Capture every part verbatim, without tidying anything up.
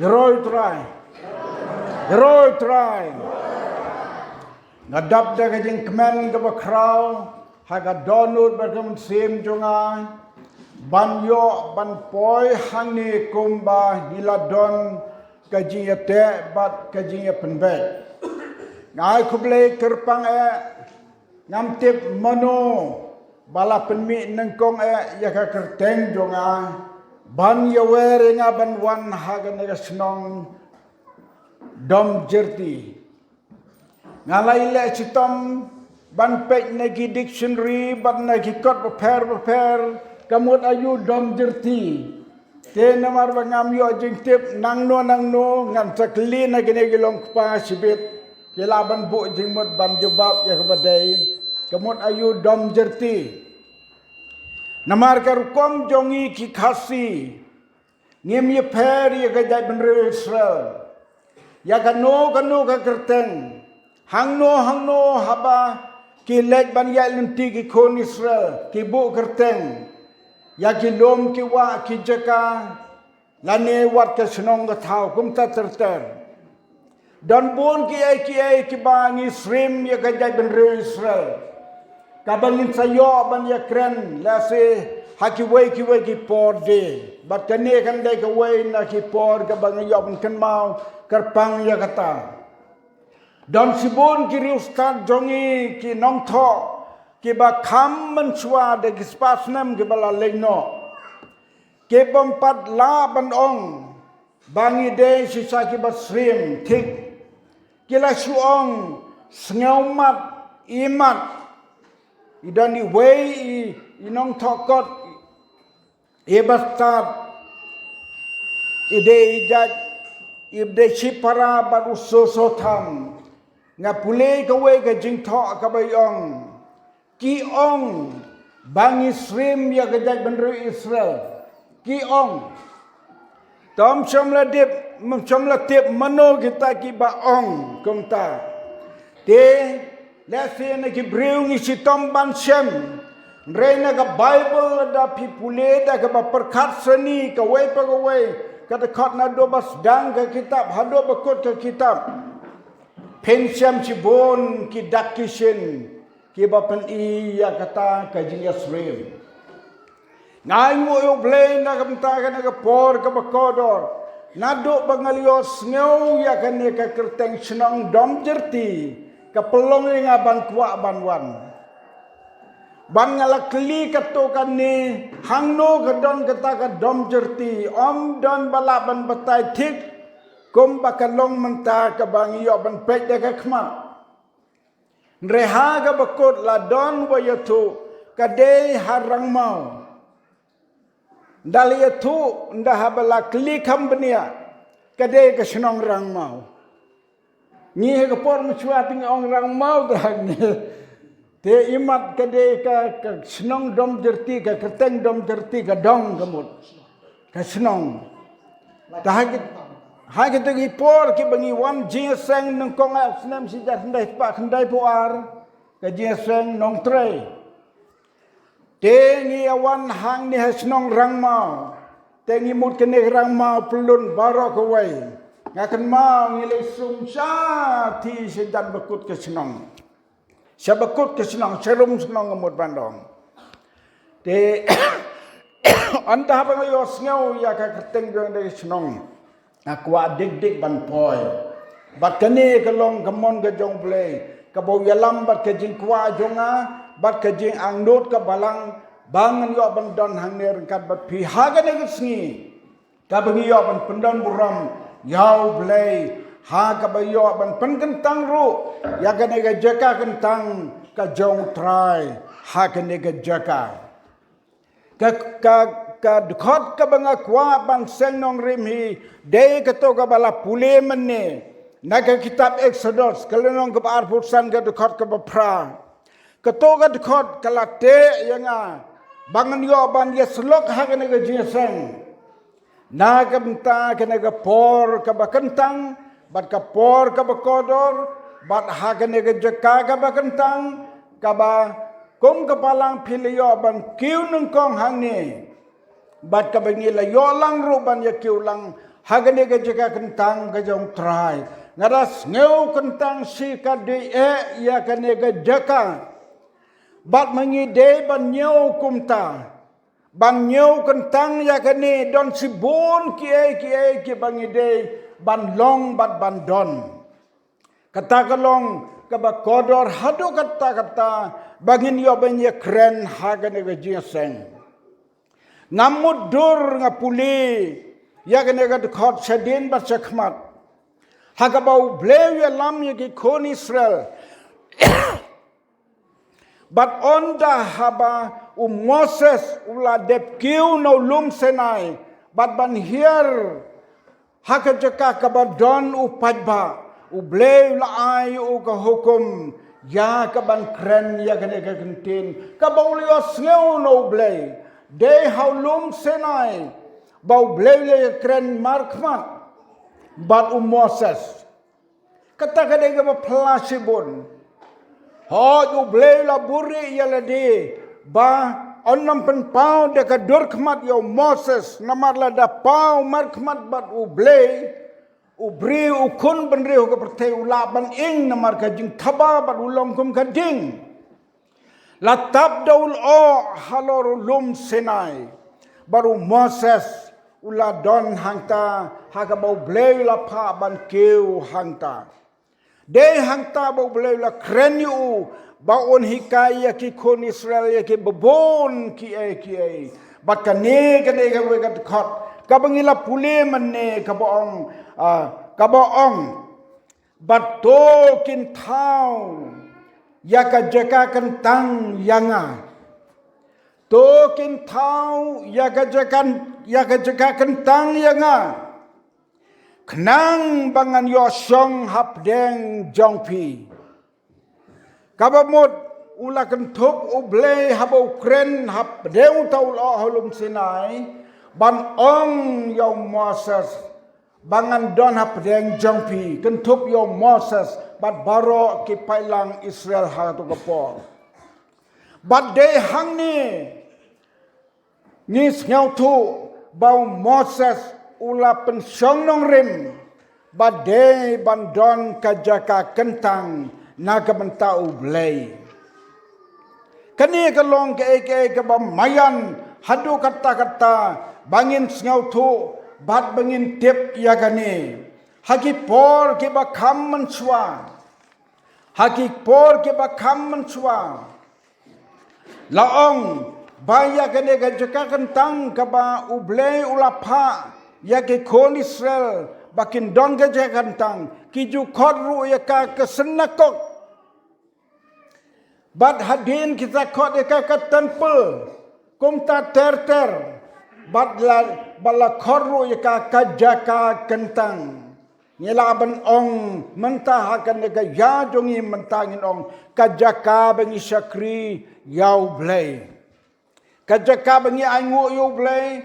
Ïaroh ïa u Trai. Ïaroh ïa u Trai. Nga dap da ka jingkmen kaba khraw ha ka dohnud bad ka mynsiem jong nga ban ïoh ban poi hangne kumba ngi la don ka jingïateh bad ka jingïapynbeit. Nga ai khublei kyrpang eh, ngam tip mano ba la pynmih nyngkong eh ïa ka kyrteng jong nga ban ïawer ïa nga ban wan ha kane ka shnong Domjyrti. Nga la ïaleh shitom ban peit na ki dictionary bad na ki kot bapher bapher, ka mut aïu Domjyrti. Te namar ba ngam ïoh jingtip nangno nangno, ngan sa kylli na kine ki long kpa shibit ki lah ban buh jingmut ban jubab ïa kaba dei, ka mut aïu Domjyrti. Namar ka rukom jong ngi ki Khasi, ngim ïapher ïa ka jaitbynriew Israel ïa kano kano ka kyrteng. Hangno hangno haba ki leit ban ïaid lynti ki khun Israel ki buh kyrteng ïa ki lum ki wah ki jaka lane wat ka shnong ka thaw kumta ter ter. Don bun kiei kiei kiba ngi shim ïa ka jaitbynriew Israel kaba ngin sa ïoh ban ïakren lehse ha kiwei kiwei ki por de. Bad kane kan dei kawei na ki por kaba nga ïoh ban kynmaw kyrpang ïa kata. Don shibun ki riewstad jong ngi ki nongthoh kiba kham mynshuwa da ki spah snem kiba la leit noh, ki bym pat lah ban ong ba ngi dei shisha kiba syriem thik. Ki la shu ong sngewmat, imat. I don iwei i, i nongthoh kot, i bastad, i dei i jait, i dei shipara bad u soso tham. Nga pule kawei ka jingthoh kaba i ong, ki ong ba ngi syriem ïa ka jaitbynriew Israel. Ki ong. Tom shym la dip, shym la tip mano kita kiba ong kumta. Te lehse na ki briew ngi shitom ban shem. Hynrei na ka Baibl da phi pule da kaba pyrkhat sani kawei pa kawei, ka dkhot naduh ba sdang ka kitab haduh ba kut ka kitab, phin shem shibun ki dak ki shin kiba pyni ïa kata ka jingïasyriem. Nga ainguh ïa U Blei na ka bynta kane ka por kaba kordor, naduh ba nga la ïohsngew ïa kane ka kyrteng shnong Domjyrti ka pynlong ïa nga ban kwah ban wan. Ban nga la kylli kato kane, hangno ka don kata ka Domjyrti, ym don ba lah ban batai thik kumba ka long mynta kaba ngi ïoh ban peit da ka khmat. Hynrei ha kaba kut la don ba ïathuh ka dei ha Rangmaw. Ynda la ïathuh, ynda haba la kylli kham bniah, ka dei ka shnong Rangmaw. Ngi ha ka por mynshuwa te ngi ong Rangmaw te hangne. Te imat ka dei ka, ka shnong Domjyrti, ka kyrteng Domjyrti ka dong ka mut ka shnong. Te ha ki, ha kita ki por kiba ngi wan jingïaseng nyngkong ha snem shi hajar khyndai spah khyndaiphew ar, ka jingïaseng Nongtrei. Te ngi ïa wan hangne ha shnong Rangmaw. Te ngi mut kane ka Rangmaw pyllun baroh kawei. Nga kynmaw ngi leit sum shathie sha jan ba kut ka shnong. Sha ba kut ka shnong, sha rum shnong nga mut ban ong. Te ynda haba nga ïohsngew ïa ka kyrteng jong kane ka shnong, nga kwah dik dik ban poi. Bad kane ka long ka mon ka jong U Blei kaba u ïalam bad ka jingkwah jong nga bad ka jingangnud ka Balang ba ngan ïoh ban don hangne ryngkat bad phi ha kane ka sngi. Kaba ngi ïoh ban pyndon burom ïa U Blei ha kaba ïoh ban pynkyntang ruh ïa kane ka jaka kyntang ka jong U Trai ha kane ka jaka. Ka, ka, ka dkhot kaba nga kwah ban seng nongrim hi dei kato kaba la pule mynne na ka kitab Eksodos ka lynnong kaba arphew san ka dkhot kaba phra. Kato ka dkhot ka la teh ïa nga ba ngan ïoh ban ïasyllok ha kane ka jingïaseng. Na ka bynta kane ka por kaba kyntang bad ka por kaba kordor bad ha kane ka jaka kaba kyntang kaba kum ka Balang phi la ïoh ban kiew nyngkong hangne. Bad kaba ngi la ïoh lang ruh ban ïa kiew lang ha kane ka jaka kyntang ka jong Trai. Nga da sngew kyntang shi ka dei eh ïa kane ka jaka. Bad ma ngi dei ban ñiew kumta. Ban ñiew kyntang ïa kane don shibun kiei kiei kiba ngi dei ban long bad ban don. Kata ka long kaba kordor haduh katta katta ba ngin ïoh ban ïakren ha kane ka jingïaseng. Nga mutdur nga pule ïa kane ka dkhot shadien bad shakhmat. Ha kaba U Blei u ïalam ïa ki khun Israel. Bad ynda haba u Moses u la dep kiew na u lum Sinai bad ban hiar ha ka jaka kaba don u paidbah, U Blei u la ai u ka hukum ïa ka ban kren ïa kane ka kyntien kaba u la ïohsngew na U Blei. Dei ha u lum Sinai ba U Blei u la kren markhmat bad u Moses. Kata ka dei kaba phylla shibun. Hooid U Blei u la buhrieh ïa lade ba un ym pynpaw da ka dur khmat ïa u Moses namar lada paw markhmat bad U Blei, u briew u khun bynriew ka pyrthei u lah ban ing namar ka jingthaba bad u long kum ka ding. La tap da u lyoh halor u lum Sinai bad u Moses u la don hangta ha kaba U Blei u la phah ban kiew hangta. Dei hangta ba U Blei u la kren ïa u ba un hikai ïa ki khun Israel ïa kiba bun kiei kiei. Bad kane kane kawei ka dkhot kaba ngi la pule mynne kaba ong, ah, kaba ong. Bad to kin thaw ïa ka jaka kyntang ïa nga. To kin thaw ïa ka jaka, ïa ka jaka kyntang ïa nga. Khnang ba ngan ïoh shong hapdeng jong phi. Kaba mut u la kynthup U Blei haba u kren hapdeng uta u lyoh ha u lum Sinai ban ong ïa u Moses ba ngan don hapdeng jong phi, kynthup ïa u Moses bad baroh ki paidlang Israel ha kato ka por. Bad dei hangne ngi sngewthuh ba u Moses u la pynshong nongrim ba dei ban don ka jaka kyntang na ka bynta U Blei. Kane ka long kaei kaei kaba maïan haduh katta katta ba ngin sngewthuh bad ba ngin tip ïa kane. Ha ki por kiba kham mynshuwa. Ha ki por kiba kham mynshuwa. La ong ba ïa kane ka jaka kyntang kaba U Blei u la phah ïa ki khun Israel ba kin don ka jaka kyntang ki ju khot ruh ïa ka ka synagog. Bad hadien kita khot ïa ka ka temple kumta ter ter bad la, bad la khot ruh ïa ka ka jaka kyntang. Ngi lah ban ong mynta ha kane ka ïa jong ngi mynta ngin ong ka jaka ba ngi shakri ïa U Blei. Ka jaka ba ngi ainguh ïa U Blei,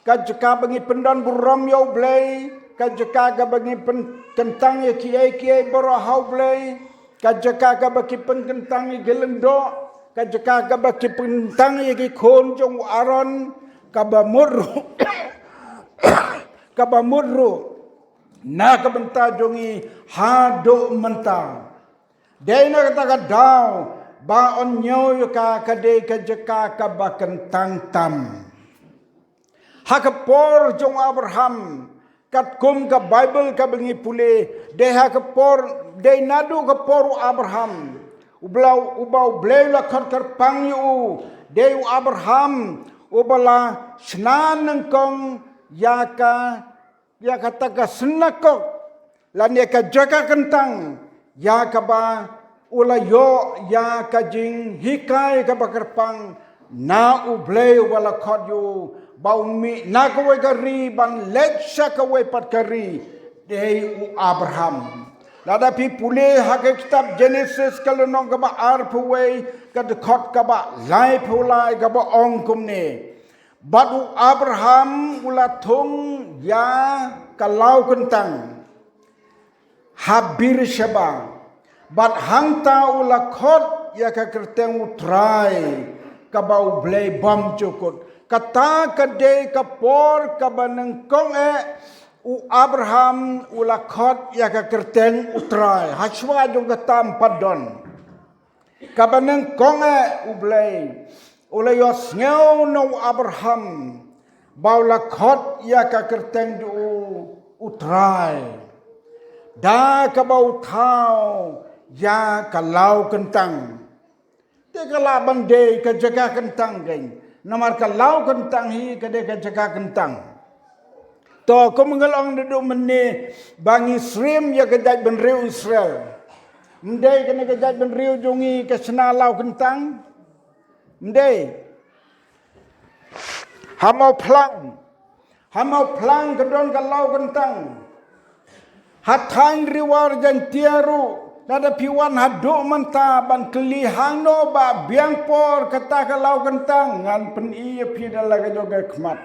ka jaka ba ngi pyndon burom ïa U Blei, ka jaka kaba ngi pynkyntang ïa kiei kiei baroh ha U Blei, ka jaka kaba ki pynkyntang ïa ki lyngdoh, ka jaka kaba ki pynkyntang ïa ki khun jong u Aaron, kaba mut ruh, kaba mut ruh na ka bynta jong ngi haduh mynta. Dei na kata ka daw ba un ñiew ïa ka ka dei ka jaka kaba kyntang tam. Ha ka por jong u Abraham, katkum ka Baibl kaba ngi pule, dei ha ka por, dei naduh ka por u Abraham. U Blei, uba U Blei u la khot kyrpang ïa u, dei u Abraham uba la shna nyngkong ïa ka ïa kata ka synagog lane ka jaka kyntang ïa kaba u la ïoh ïa ka jinghikai kaba kyrpang na U Blei uba la khot ïa u ba un mih na kawei ka ri ban leit sha kawei pat ka ri, dei u Abraham. Lada phi pule ha ka kitab Jenesis ka lynnong kaba arphew wei ka dkhot kaba laiphew lai kaba ong kumne. Bad u Abraham u la thung ïa ka law kyntang ha Beersheba. Bad hangta u la khot ïa ka kyrteng U Trai kaba U Blei bymjukut. Kata ka dei ka por kaba nyngkong eh U Abraham u la khot ïa ka kyrteng U Trai, ha shuwa jong ka tam pat don. Kaba nyngkong eh U Blei u la ïohsngew na u Abraham ba u la khot ïa ka kyrteng jong u U Trai. Da kaba u thaw ïa ka law kyntang. Te ka lah ban dei ka jaka kyntang kein. Namar ka law kyntang hi ka dei ka jaka kyntang. To, kum nga la ong naduh mynne ba ngi syriem ïa ka jaitbynriew Israel. Ym dei kane ka jaitbynriew jong ngi ka shna law kyntang? Ym dei. Ha Mawphlang. Ha Mawphlang ka don ka law kyntang. Ha thaiñ Ri War Jaiñtia ruh, lada phi wan haduh mynta ban kylli hangno ba biang por kata ka law kyntang, ngan pyni ïa phi da la ka jong ka khmat.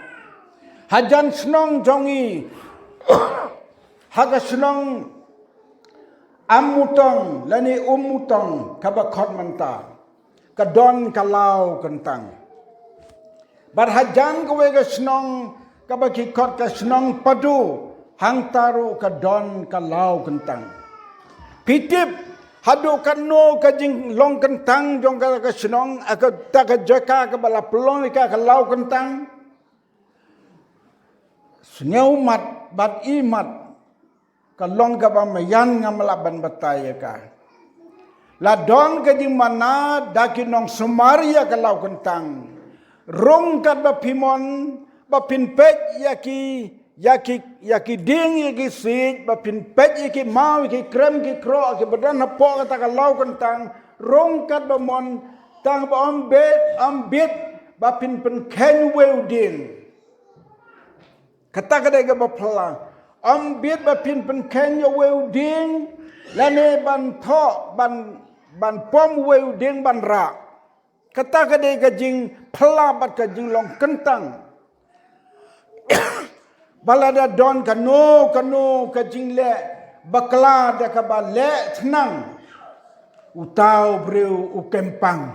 Hajan shnong jong ngi, ha ka shnong Amutong lane Umutong kaba khot mynta, ka don ka law kyntang. Bad hajan kawei ka shnong kaba ki khot ka shnong Padu, hangta ruh ka don ka law kyntang. Phi tip haduh katno ka jinglong kyntang jong ka, ka shnong, ah, kata ka jaka kaba la pynlong ïa ka, ka law kyntang? Sngewmat bad imat. Ka long kaba maïan, ngam lah ban batai ïa ka. La don ka jingmana da ki nongsumar ïa ka law kyntang. Rung katba phi mon, ba phin peit ïa ki, ïa ki, ïa ki dieng, ïa ki siej, ba phin peit ïa ki maw, ïa ki krem, ki kroh, kiba don hapoh kata ka law kyntang. Rung katba mon, tang ba ym bit, ym bit ba phin pynkheiñ uwei u dieng. Kata ka dei kaba phylla. Ym bit ba phin pynkheiñ uwei u dieng, lane ban thoh, ban, ban pom uwei u dieng ban rah. Kata ka dei ka jingphylla bad ka jinglong kyntang. Ba lada don kano kano ka jingleh bakla da kaba leh thnang, uta u briew u kynpang.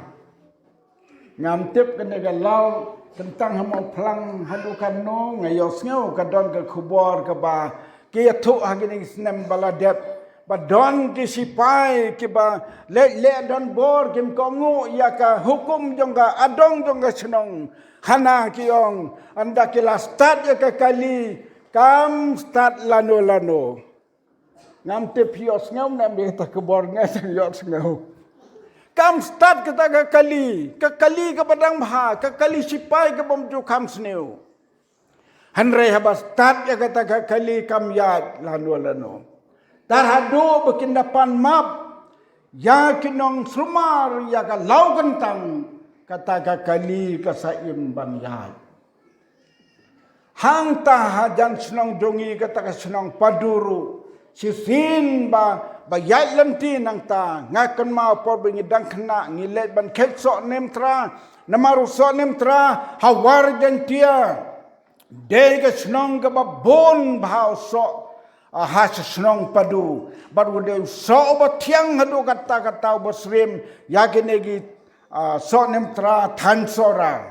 Ngam tip kane ka law kyntang ha Mawphlang haduh katno, nga ïohsngew ka don ka khubor kaba ki ïathuh ha kine ki snem ba la dep, ba don ki sipai kiba leh leh donbor, kim kohnguh ïa ka hukum jong ka adong jong ka shnong. Hana ki ong, ynda ki la stad ïa ka kali, kam stad lano lano. Ngam tip phi ïohsngew ne em ïa kata ka khubor, nga shu ïohsngew. Kam stad kata ka kali, ka kali kaba dang bha, ka kali sipai kabym ju kham sniew. Hynrei haba stad ïa kata ka kali kam ïaid lano lano. Tar haduh ba kin da pan map ïa ki nongsumar ïa ka law kyntang, kata ka kali ka sa im ban ïaid. Hangta hajan shnong jong ngi kata ka shnong Padu ruh, shisien ba, ba ïaid lynti nangta, nga kynmaw por ba ngi dang khynnah ngi leit ban kheit soh niamtra. Namar u soh niamtra ha War Jaiñtia dei ka shnong kaba bun bha u soh, ah, ha shnong Padu. Bad u dei u soh uba thiang haduh katta katta, uba syriem ïa kine ki, ah, soh niamtra, thaiñ Sohra.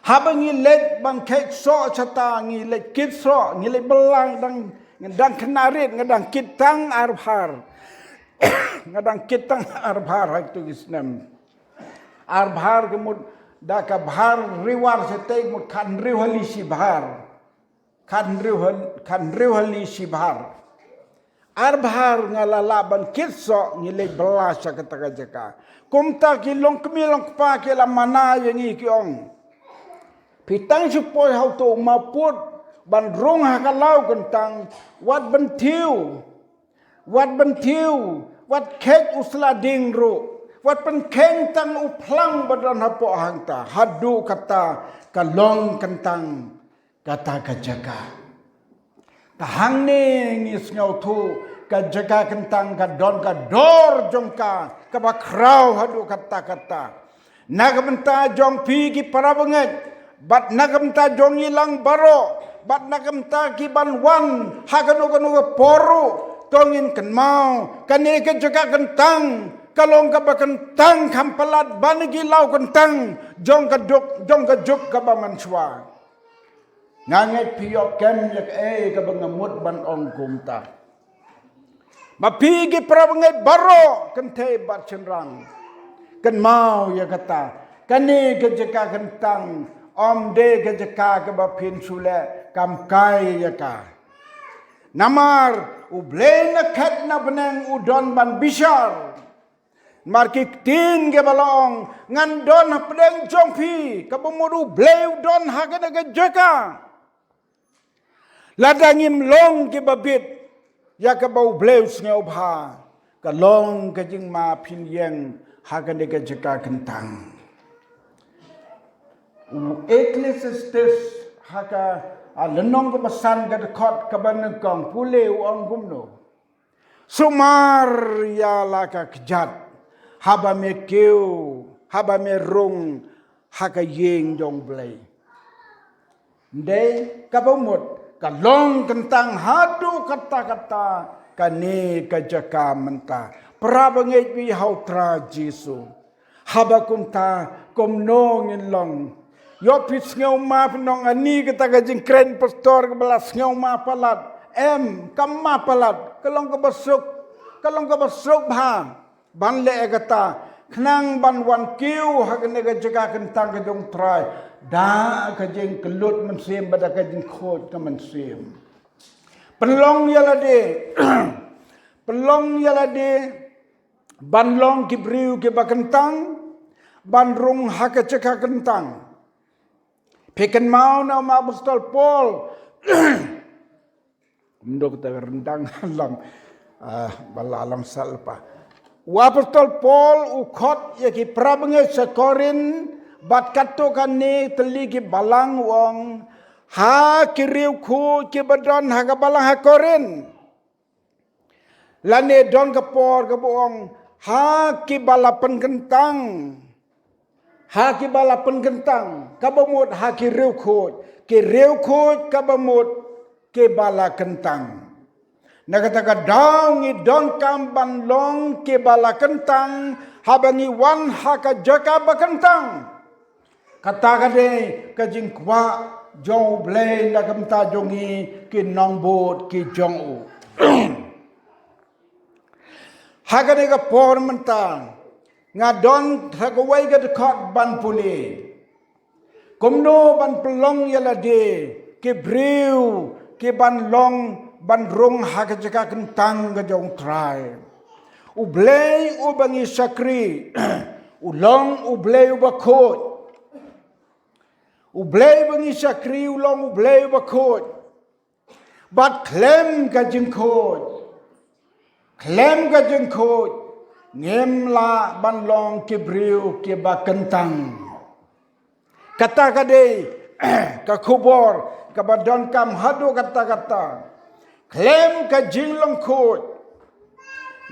Haba ngi leit ban kheit soh shata, ngi leit kit soh, ngi leit bylla, nga dang, nga dang khynnah rit, nga dang kit tang arbhar. Nga dang kit tang arbhar ha kito ki snem. Arbhar ka mut da ka bhar Ri War shatei, mut khathynriew hali shibhar. Khathynriew hal-, khathynriew hali shibhar. Arbhar nga la lah ban kit soh, ngi leit bylla sha kata ka jaka. Kumta ki longkmie longkpa ki la mana ïa ngi, ki ong, phi tang shu poi ha uto u mawpud ban rung ha ka law kyntang, wat ban thiew, wat ban thiew, wat kheit u sla dieng ruh, wat pynkheiñ tang u phlang ba don hapoh hangta. Haduh katta ka long kyntang kata ka jaka. Te hangne ngi sngewthuh ka jaka kyntang ka don ka dor jong ka kaba khraw haduh katta katta. Na ka bynta jong phi ki para bangeit, bad na ka bynta jong ngi lang baroh, bad na ka bynta ki ban wan ha kano kano ka por ruh, to ngin kynmaw kane ka jaka kyntang ka long kaba kyntang kham palat ban ki law kyntang jong ka duk, jong ka juk kaba mynshuwa. Nga ngeit phi ïoh kem ïa kaei kaba nga mut ban ong kumta. Ma phi ki para bangeit baroh, kynthei bad shynrang, kynmaw ïa kata. Kane ka jaka kyntang ym dei ka jaka kaba phin shu leh kam kai ïa ka. Namar U Blei na khet na bneng u don ban bishar. Namar ki ktien kiba la ong, ngan don hapdeng jong phi, kaba mut U Blei u don ha kane ka jaka. Lada ngim long kiba bit ïa kaba U Blei u sngewbha, ka long ka jingma phin ïeng ha kane ka jaka kyntang. U Ecclesiastes ha ka, a, lynnong kaba san, ka dkhot kaba nyngkong, pule u ong kumno: Sumar ïa la ka kjat haba me kiew, haba me rung ha ka ïing jong U Blei. Ym dei kaba mut ka long kyntang haduh katta katta kane ka jaka mynta. Para bangeit ba ïeit ha U Trai Jisu, haba kumta kumno ngin long? Ïoh phi sngewma phi ong, ani kata ka jingkren pastor kaba la sngewma palat. Em, kam ma palat, ka long kaba suk, ka long kaba suk bha ban leh ïa kata, khnang ban wan kiew ha kane ka jaka kyntang ka jong U Trai da ka jingkyllut mynsiem bad da ka jingkhuid ka mynsiem. Pynlong ïa lade, pynlong ïa lade ban long ki briew kiba kyntang, ban rung ha ka jaka kyntang. Phi kynmaw na u Apostol Paul, mdok ta ryndang alam, ah, ba la alam sal pa. U Apostol Paul u khot ïa ki para bangeit sha Korinth, bad katto katne tylli ki balang, u ong, ha ki riewkhuid kiba don ha ka balang ha Korinth. Lane don ka por kaba ong, ha ki ba la pynkyntang. Ha ki ba la pynkyntang, kaba mut ha ki riewkhuid, ki riewkhuid kaba mut ki ba la kyntang. Na kata ka daw ngi donkam ban long ki ba la kyntang, haba ngi wan ha ka jaka ba kyntang. Kata ka dei ka jingkwah jong U Blei na ka bynta jong ngi ki nongbud ki jong u. Ha kane ka por mynta, nga don ha kawei ka dkhot ban pule. Kumno ban pynlong ïa lade ki briew ki ban long ban rung ha ka jaka kyntang ka jong U Trai. U Blei uba ngi shakri u long U Blei uba khuid. U Blei uba ngi shakri u long U Blei uba khuid. Bad khlem ka jingkhuid, khlem ka jingkhuid, ngim lah ban long ki briew kiba kyntang. Kata ka dei ka khubor kaba donkam haduh katta katta. Khlem ka jinglong khuid,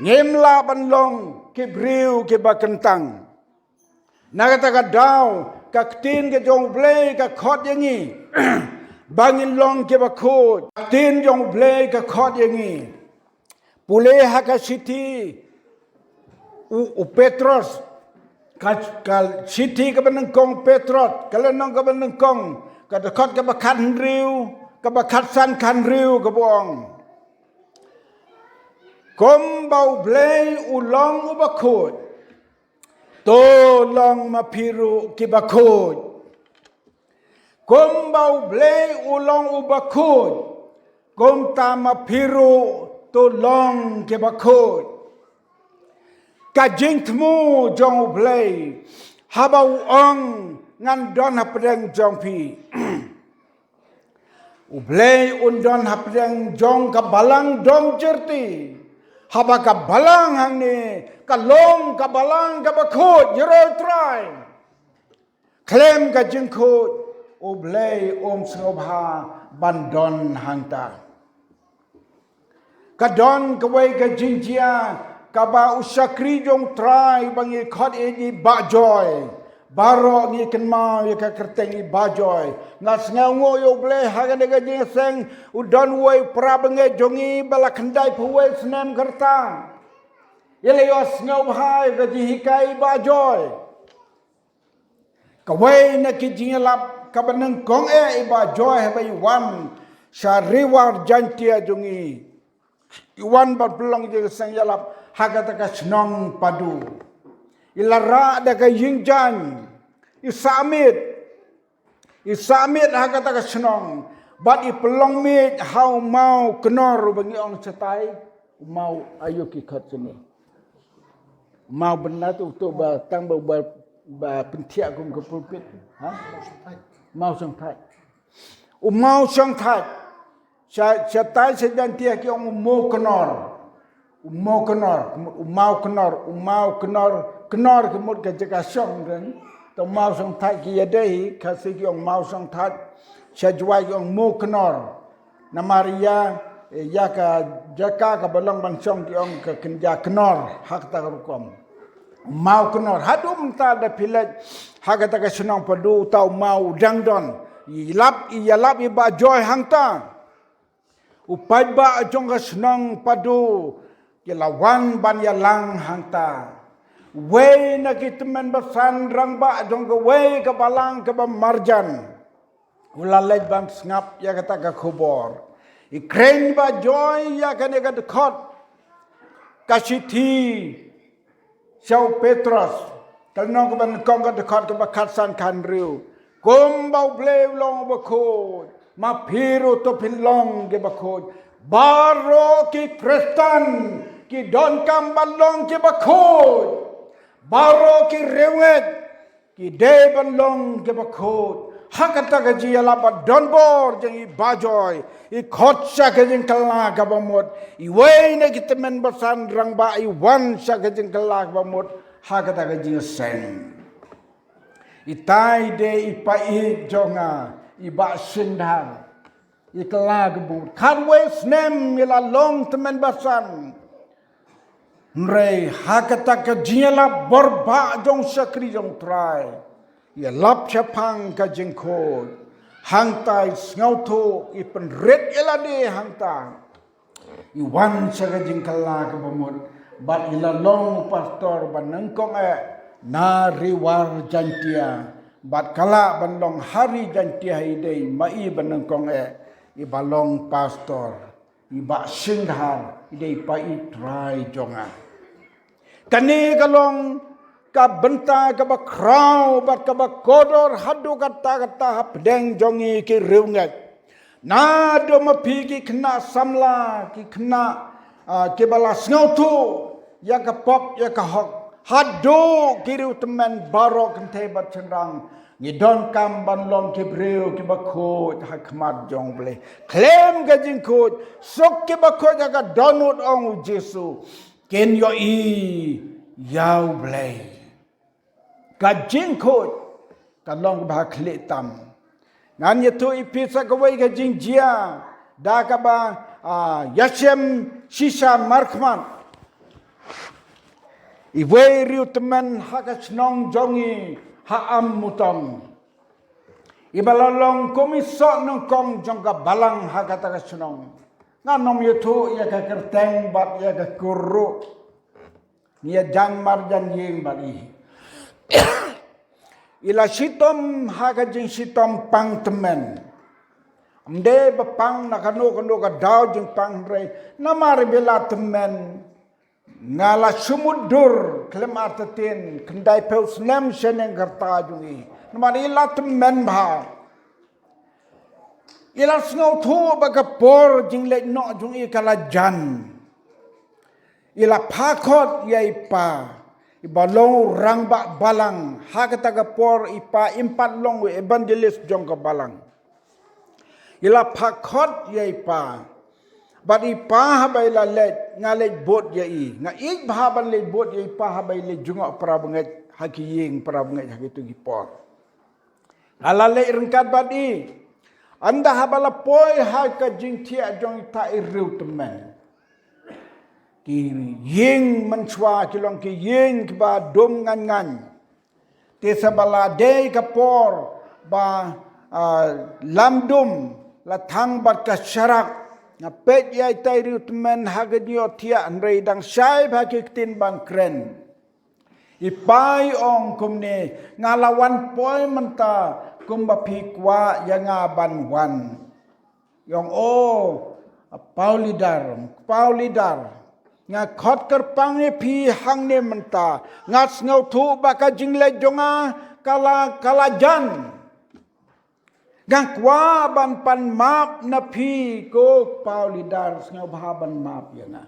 ngim lah ban long ki briew kiba kyntang. Na kata ka daw, ka ktien ka jong U Blei ka khot ïa ngi ba ngin long kiba khuid. Ka ktien jong U Blei ka khot ïa ngi. Pule ha ka shithi u, u Petros, ka, ka shithi kaba nyngkong Petros, ka lynnong kaba nyngkong, ka dkhot kaba khathynriew, kaba khatsan, khathynriew, kaba ong, kumba U Blei u long uba khuid, to long ma phi ruh kiba khuid. Kumba U Blei u long uba khuid, kumta ma phi ruh to long kiba khuid. Ka jingthmu jong U Blei haba u ong, ngan don hapdeng jong phi. U Blei un don hapdeng jong ka balang dom jyrti. Haba ka balang hangne ka long ka balang kaba khuid, ïaroh Trai. Khlem ka jingkhuid, U Blei um sngewbha ban don hangta. Ka don kawei ka jingjia kaba u shakri jong U Trai ba ngi khot ïa u Bah Joy. Baroh ngi kynmaw ïa ka kyrteng i Bah Joy. Nga sngewnguh ïa U Blei ha kane ka jingïaseng, u don uwei u para bangeit jong ngi ba la khyndai phew wei snem ka rta. Ïa la ïohsngew bha ïa ka jinghikai i Bah Joy. Kawei na ki jingïalap kaba nyngkong eh i Bah Joy haba i wan sha Ri War Jaintia jong ngi. I wan ban pynlong jingïaseng ïalap ha kata ka shnong Padu. I la rah da ka ïing jaiñ, i sah miet, i sah miet ha kata ka shnong, bad i pynlong miet ha u maw Kynor uba ngi ong shatai, u maw aïu ki khot shane. U maw bynta uto uba tang ba, ba, ba pynthiah kum ka pulpit. Ha? Maw Shongthait. U maw Shongthait. Sha, shatai sha Jaintia ki ong u maw Kynor. U maw Kynor, u maw Kynor, u maw Kynor, Kynor ka mut ka jaka shong kan. To maw Shongthait ki ïadei hi, Khasi ki ong maw Shongthait. Sha Jowai ki ong maw Kynor. Namar ïa, ïa ka jaka kaba long ban shong ki ong ka kynja Kynor, ha kata ka rukom. Maw Kynor, haduh mynta da phi leit ha kata ka shnong Padu, uta u maw u dang don. I lap, i ïalap i Bah Joy hangta. U paidbah jong ka shnong Padu ki la wan ban ïalang hangta. Wei na ki tymmen basan rangbah jong kawei ka balang kaba marjan u la leit ban sngap ïa kata ka khubor. I kren Bah Joy ïa kane ka dkhot ka shithi sha u Petros, ka lynnong kaba nyngkong ka dkhot kaba khatsan khathynriew. Kumba U Blei u long uba khuid, ma phi ruh to phin long kiba khuid. Baroh ki Khristan ki donkam ban long kiba khuid. Baroh ki riewngeit ki dei ban long kiba khuid. Ha kata ka jingïalap ba don bor jong i Bah Joy, i khot sha ka jingkylla kaba mut. Iwei na ki tymmen basan rangbah i wan sha ka jingkylla kaba mut ha kata ka jingïaseng. Itai dei i paid jong nga, i Bah Shynrang. I kylla kaba mut. Khatwei snem i la long tymmen basan. Hynrei ha kata ka jingïalap borbah jong u shakri jong u Trai, ïalap shaphang ka jingkhuid. Hangta i sngewthuh, i pynrit ïa lade hangta. I wan sha ka jingkylla kaba mut. Bad i la long u pastor ba nyngkong eh na Ri War Jaintia. Bad ka lah ban long ha Ri Jaintia hi dei ma i ba nyngkong eh, i ba long pastor. I Bah Shynrang, i dei i paid Trai jong nga. Kane ka long ka bynta kaba khraw bad kaba kordor haduh katta katta hapdeng jong ngi ki riewngeit. Naduh ma phi ki khynnah samla, ki khynnah, ah, kiba la sngewthuh ïa ka pop ïa ka hok, haduh ki riewtymmen baroh kynthei bad shynrang, ngi donkam ban long ki briew kiba khuid ha khmat jong U Blei. Khlem ka jingkhuid, suk kiba khuid ha ka dohnud, ong U Jisu. Kin ïohi ïa U Blei. Ka jingkhuid ka long kaba khlieh tam. Ngan ïathuh ïa phi sa kawei ka jingjia da kaba, ah, ïashem shisha markhmat. Iwei i riewtymmen ha ka shnong jong ngi ha Amutong, iba la long kum i soh nyngkong jong ka balang ha kata ka shnong. Ngan ym ïathuh ïa ka kyrteng bad ïa ka kur ruh. Ngi ïa jan mar jan ïing bad i. I la shitom ha ka jingshitom pang tymmen. Ym dei ba pang na kano kano ka daw jingpang, hynrei namar ba i la tymmen. Nga la shu mutdur khlem artatien, khyndaiphew snem shaneng ka rta jong i. Namar i la tymmen bha. I la sngewthuh ba ka por jingleit noh jong i ka la jan. I la phah khot ïa i pa, iba long u rangbah balang. Ha kata ka por i pa im pat long u evangelist jong ka balang. I la phah khot ïa i pa. Bad i pa haba i la leit, nga leit bud ïa i. Nga ïeit bha ban leit bud ïa i pa haba i leit jngoh para bangeit ha ki ïing para bangeit ha kito ki por. Nga la leit ryngkat bad i. Ynda haba la poi ha ka jingthiah jong ita i riewtymmen, ki ïing mynshuwa ki long ki ïing kiba dum ngan ngan. Te sa ba la dei ka por ba, ah, lam dum la thang bad ka sharak. Nga peit ïa ita i riewtymmen ha ka jingïohthiah, hynrei dang shai bha ki ktien ban kren. I pa i ong kumne, nga la wan poi mynta kumba phi kwah ïa nga ban wan. Ïong o, a Paw Leader, Paw Leader. Nga khot kyrpang ïa phi hangne mynta. Nga sngewthuh ba ka jingleh jong nga ka la, ka la jan. Nga kwah ban pan map na phi ko Paw Leader, sngewbha ban map ïa nga.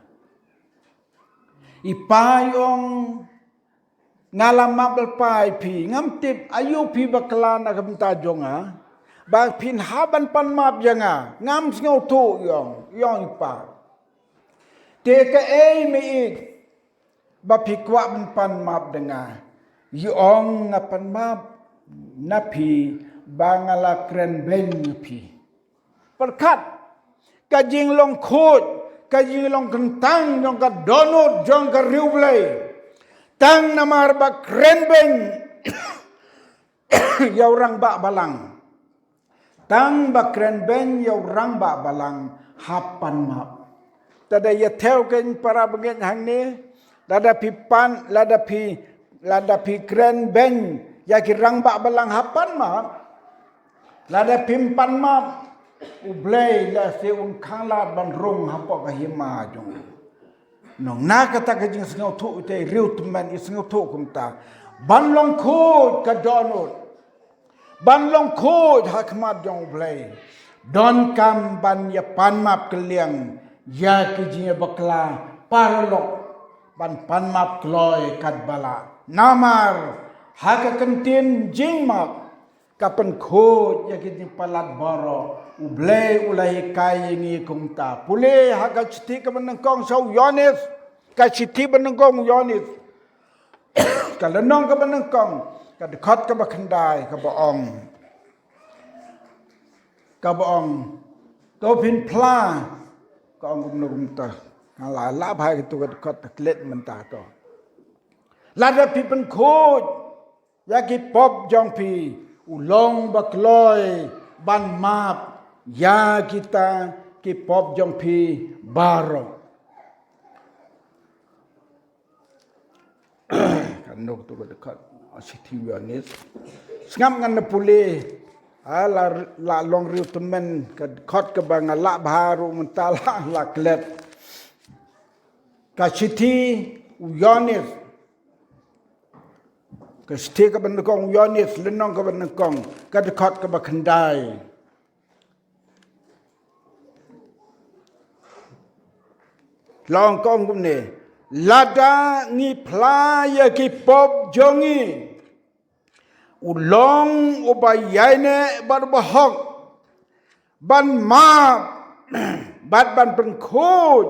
I Pa ïong, nga la map lypa ïa phi, ngam tip aïu phi bakla na ka bynta jong nga. Ba phin hap ban pan map ïa nga, ngam sngewthuh ïong, ïong i Pa. Te kaei me ïeit ba phi kwah ban pan map da nga. Ïong nga pan map na phi ba nga la kren beiñ na phi. Pyrkhat ka jinglong khuid, ka jinglong kyntang jong ka dohnud jong ka riewblei. Tang namar ba kren beiñ ïa u rangbah balang. Tang ba kren beiñ ïa u rangbah balang hap pan map. Te da ïa thew kein para bangeit hangne, lada phi pan, lada phi, lada phi kren beiñ ïa ki rangbah balang hap pan map. Lada phim pan map, U Blei lehse un khanglad ban rung hapoh ka hima jong u. Nong na kata ka jingsngewthuh te riew tymmen i sngewthuh kumta. Ban long khuid ka dohnud. Ban long khuid ha khmat jong U Blei. Donkam ban ïa pan map kylliang ïa ki jingïabakla paralok. Ban pan map kloi katba lah. Namar ha ka kyntien jingmap ka pynkhuid ïa ki jingpalat baroh. U Blei u la hikai ïa ngi kumta. Pule ha ka shithi kaba nyngkong sha u Ïoannis. Ka shithi ba nyngkong u Ïoannis. Ka lynnong kaba nyngkong, ka dkhot kaba khyndai, kaba ong. Kaba ong. To phin phla. Ka ong kumno kumta. Nga la lah bha kito ka dkhot, ta klet mynta to. Lada phi pynkhuid ïa ki pop jong phi, u long ba kloi ban map ïa kita ki pop jong phi baroh. Kan nok tu ka dkhot, shithi u Ïoannis. Sngap ngan na pule. Ha, la, la long riew tymmen ka dkhot kaba nga lah bha ruh mynta la, la klet. Ka shithi u Ïoannis. Ka shithi kaba nyngkong u Ïoannis, lynnong kaba nyngkong, ka dkhot kaba khyndai. La ong ka ong kumne, lada ngi phla ïa ki pop jong ngi, u long uba ïaineh bad uba hok ban map bad ban pynkhuid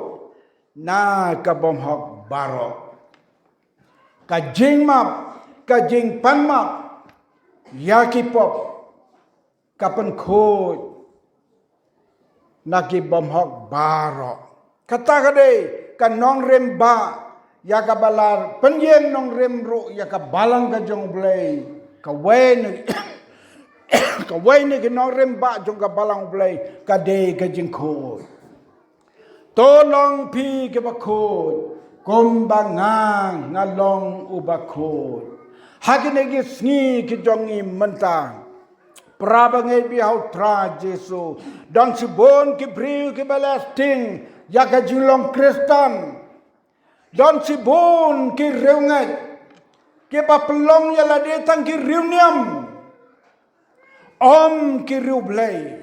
na ka bymhok baroh. Ka jingmap, ka jingpan map ïa ki pop, ka pynkhuid na ki bymhok baroh. Kata ka dei ka nongrim ba ïa kaba la pynïeng nongrim ruh ïa ka balang ka jong U Blei. Kawei na, kawei na ki nongrim ba jong ka balang U Blei ka dei ka jingkhuid. To long phi kiba khuid kumba nga, nga long uba khuid. Ha kine ki sngi ki jong ngi mynta, para bangeit ba ïeit ha u Trai Jisu, don shibun ki briew kiba la sting ïa ka jinglong Khristan. Don shibun ki riewngeit kiba pynlong ïa lade tang ki riewniam. Ym ki riewblei.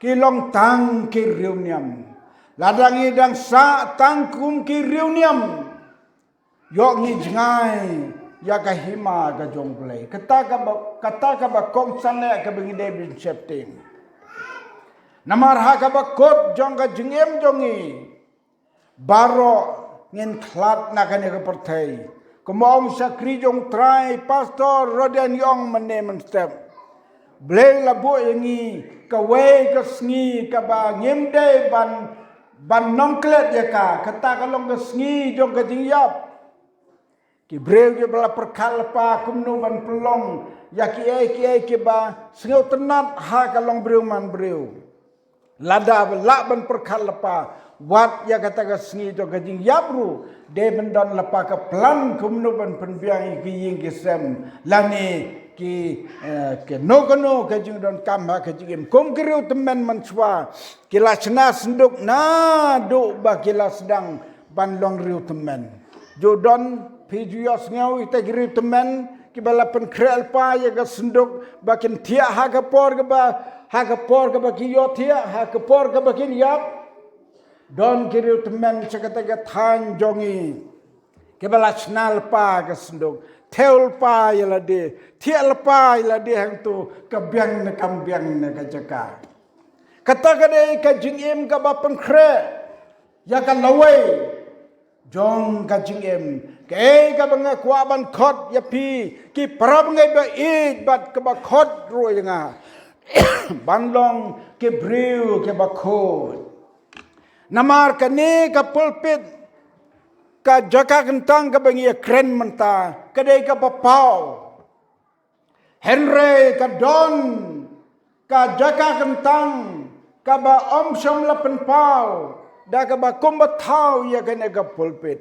Ki long tang ki riewniam. Lada ngi dang sah tang kum ki riewniam, ïoh ngi jngai ïa ka hima ka jong U Blei. Kata kaba, kata kaba kongsan eh kaba ngi dei ban sheptieng. Namar ha kaba kut jong ka jingim jong ngi, baroh ngin khlad na kane ka pyrthei. Kumba ong shakri jong u Trai, Pastor Roden, ïong mynne mynstep. Blei la buh ïa ngi kawei ka sngi kaba ngim dei ban, ban nongklet ïa ka. Kata ka long ka sngi jong ka jingïap. Ki briew kiba la pyrkhat lypa kumno ban pynlong ïa kiei kiei kiba sngewtynnat ha ka long briew man briew. Lada ba lah ban pyrkhat lypa, wat ïa kata ka sngi jong ka jingïap ruh, dei ban don lypa ka plan kumno ban pynbiang ïa ki ïing ki sem lane ki, eh, kano kano ka jingdonkam ha ka jingim. Kum ki riew tymmen mynshuwa ki la shna synduk naduh ba ki la sdang ban long riew tymmen. Ju don, phi ju ïohsngew ïa kita ki riew tymmen kiba la pynkhreh lypa ïa ka synduk ba kin thiah ha ka por kaba, ha ka por kaba ki ïoh thiah, ha ka por kaba kin ïap. Don ki riew tymmen sha kata ka thaiñ jong ngi kiba la shna lypa ka synduk, thew lypa ïa lade, thiah lypa ïa lade hangto, ka biang ne kam biang na ka jaka. Kata ka dei ka jingim kaba pynkhreh ïa ka lawei jong ka jingim. Kaei kaba nga kwah ban khot ïa phi ki parabangeit ba ïeit bad kaba khot ruh ïa nga ban long ki briew kiba khuid. Namar kane ka pulpit, ka jaka kyntang kaba ngi ïa kren mynta, ka dei kaba paw. Hynrei ka don ka jaka kyntang kaba ym shym la pynpaw da kaba kumba thaw ïa kane ka pulpit.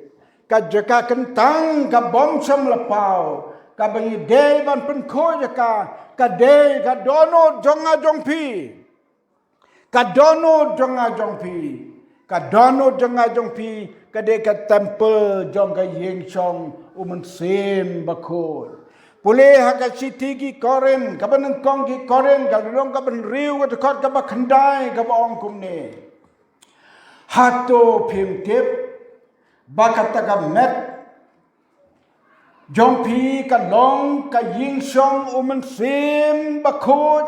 Ka jaka kyntang kaba ym shym la paw, kaba ngi dei ban pynkhuid ïa ka, ka dei ka dohnud jong nga jong phi. Ka dohnud jong nga jong phi, ka dohnud jong nga jong phi, ka dei ka temple jong ka ïing shong U Mynsiem Bakhuid. Pule ha ka shithi ki Korinth, kaba nyngkong ki Korinth, ka lynnong kaba hynriew, ka dkhot kaba khyndai, kaba ong kumne: Hato phim tip ba kata ka met jong phi ka long ka ïing shong U Mynsiem Bakhuid,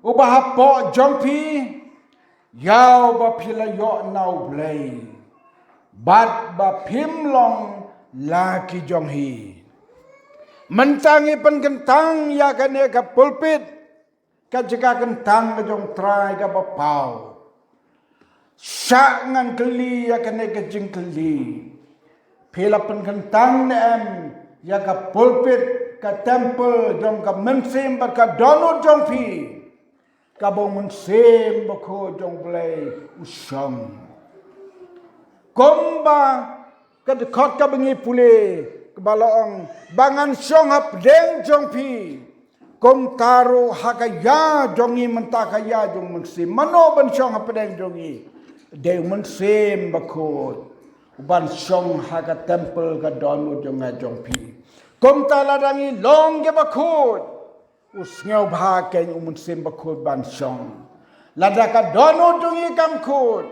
uba hapoh jong phi, ïa uba phi la ïoh na U Blei, bad ba phim long la ki jong hi. Mynta ngi pynkyntang ïa kane ka pulpit, ka jaka kyntang ka jong U Trai kaba paw. Shah ngan kylli ïa kane ka jingkylli: phi la pynkyntang ne em ïa ka pulpit, ka temple jong ka mynsiem bad ka dohnud jong phi, kaba U Mynsiem Bakhuid jong U Blei u shong? Kumba ka dkhot kaba ngi pule, kaba la ong ba ngan shong hapdeng jong phi. Kumta ruh ha ka ïa jong ngi mynta, ka ïa jong U Mynsiem, mano ban shong hapdeng jong ngi? Dei U Mynsiem Bakhuid uban shong ha ka temple, ka dohnud jong nga jong phi. Kumta lada ngi long kiba khuid, u sngewbha keiñ U Mynsiem Bakhuid ban shong. Lada ka dohnud jong ngi kam khuid,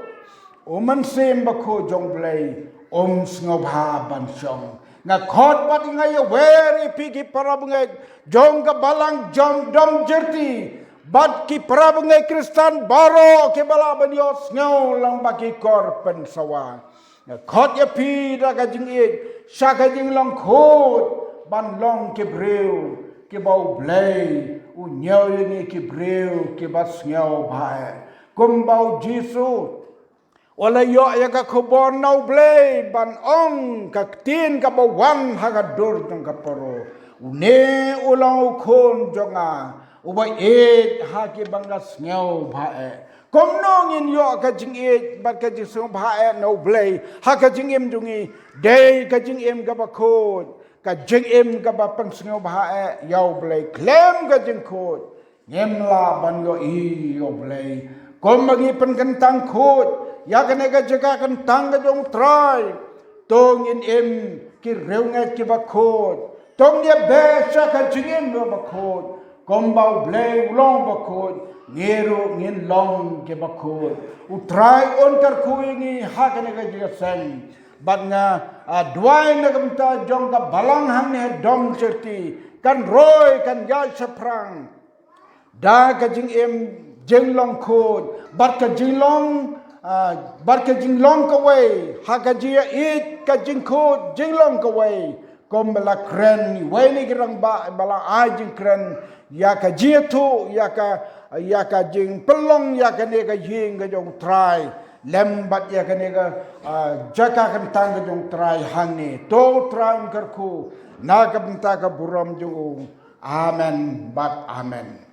U Mynsiem Bakhuid jong U Blei um sngewbha ban shong. Nga khot bad nga ïawer ïa phi ki parabangeit jong ka Balang Jong Dom Jyrti bad ki parabangeit Khristan baroh kiba lah ban ïohsngew lang bad ki kor pynsawa. Nga khot ïa phi da ka jingïeit sha ka jinglong khuid ban long ki briew kiba U Blei u ñiew ïa ngi, ki briew kiba sngewbha eh. Kumba U Jisu u la ïoh ïa ka khubor na U Blei ban ong ka ktien kaba wan ha ka dur jong ka paro: Une u long U Khun jong nga, uba ïeit ha kiba nga sngewbha eh. Kumno ngin ïoh ka jingïeit bad ka jingsngewbha eh na U Blei ha ka jingim jong ngi? Dei ka jingim kaba khuid, ka jingim kaba pynsngewbha eh ïa U Blei. Khlem ka jingkhuid ngim lah ban ïohi ïa U Blei. Kumba ngi pynkyntang khuid ïa kane ka jaka kyntang ka jong U Trai, to ngin im ki riewngeit kiba khuid. To ngin ïa beh sha ka jingim kaba khuid. Kumba U Blei u long ba khuid, ngi ruh ngin long kiba khuid. U Trai un kyrkhu ïa ngi ha kane ka jingïaseng. Bad nga, ah, duwai na ka bynta jong ka Balang hangne ha Dom Jyrti, kan roi kan ïaid shaphrang da ka jingim jinglong khuid bad ka jinglong, ah, bad ka jinglong kawei ha ka jingïaieit ka jingkhuid jinglong kawei. Kumba la kren iwei na ki rangbah ba la ai jingkren ïa ka jingïathuh, ïa ka, ïa ka jingpynlong ïa kane ka ïing ka jong U Trai lem bad ïa kane ka, ah, jaka kyntang ka jong U Trai hangne. To U Trai un kyrkhu na ka bynta ka burom jong u. Amen bad amen.